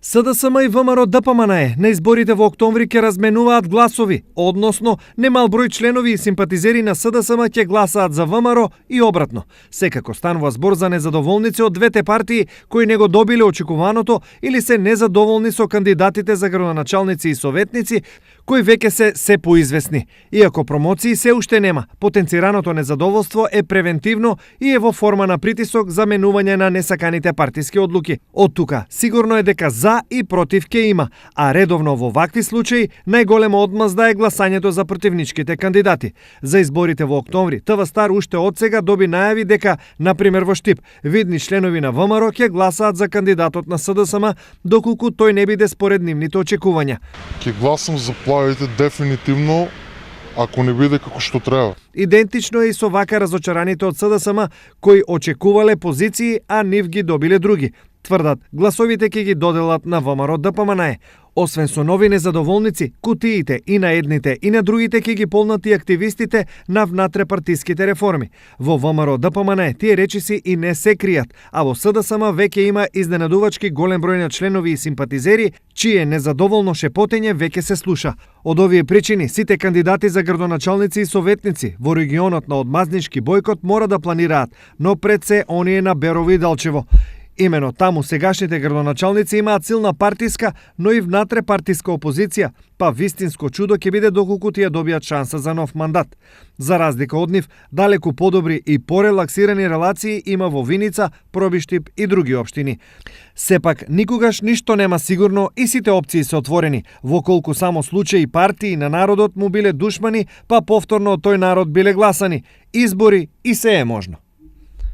СДСМ и ВМРО ДПМНЕ на изборите во октомври ќе разменуваат гласови, односно немал број членови и симпатизери на СДСМ ќе гласаат за ВМРО и обратно. Секако станува збор за незадоволници од двете партии кои не го добиле очекуваното или се незадоволни со кандидатите за градоначалници и советници кои веќе се поизвестни. Иако промоции се уште нема, потенцираното незадоволство е превентивно и е во форма на притисок за менување на несаканите партиски одлуки. Од тука сигурно е дека за и против ке има, а редовно во вакви случаи најголема одмазда е гласањето за противничките кандидати. За изборите во октомври, ТВ Стар уште од сега доби најави дека, например во Штип, видни членови на ВМРО ќе гласаат за кандидатот на СДСМ доколку тој не биде според нивните очекувања. Ќе гласам за плавите дефинитивно, ако не биде како што треба. Идентично е и со вака разочараните од СДСМ кои очекувале позиции, а нив ги добиле други. Тврдат, гласовите ќе ги доделат на ВМРО ДПМНЕ. Освен со нови незадоволници, кутиите и на едните и на другите ќе ги полнат и активистите на внатрепартиските реформи. Во ВМРО ДПМНЕ тие речиси и не се кријат, а во СДСМ веќе има изненадувачки голем број на членови и симпатизери, чие незадоволно шепотење веќе се слуша. Од овие причини, сите кандидати за градоначалници и советници во регионот на одмазнички бојкот мора да планираат, но пред се оние на Берово и Далчево. Имено таму сегашните градоначалници имаат силна партиска, но и внатрепартиска опозиција, па вистинско чудо ќе биде доколку тие добијат шанса за нов мандат. За разлика од нив, далеку подобри и порелаксирани релации има во Виница, Пробиштип и други општини. Сепак, никогаш ништо нема сигурно и сите опции се отворени, во колку само случаи партии на народот му биле душмани, па повторно од тој народ биле гласани. Избори и се е можно.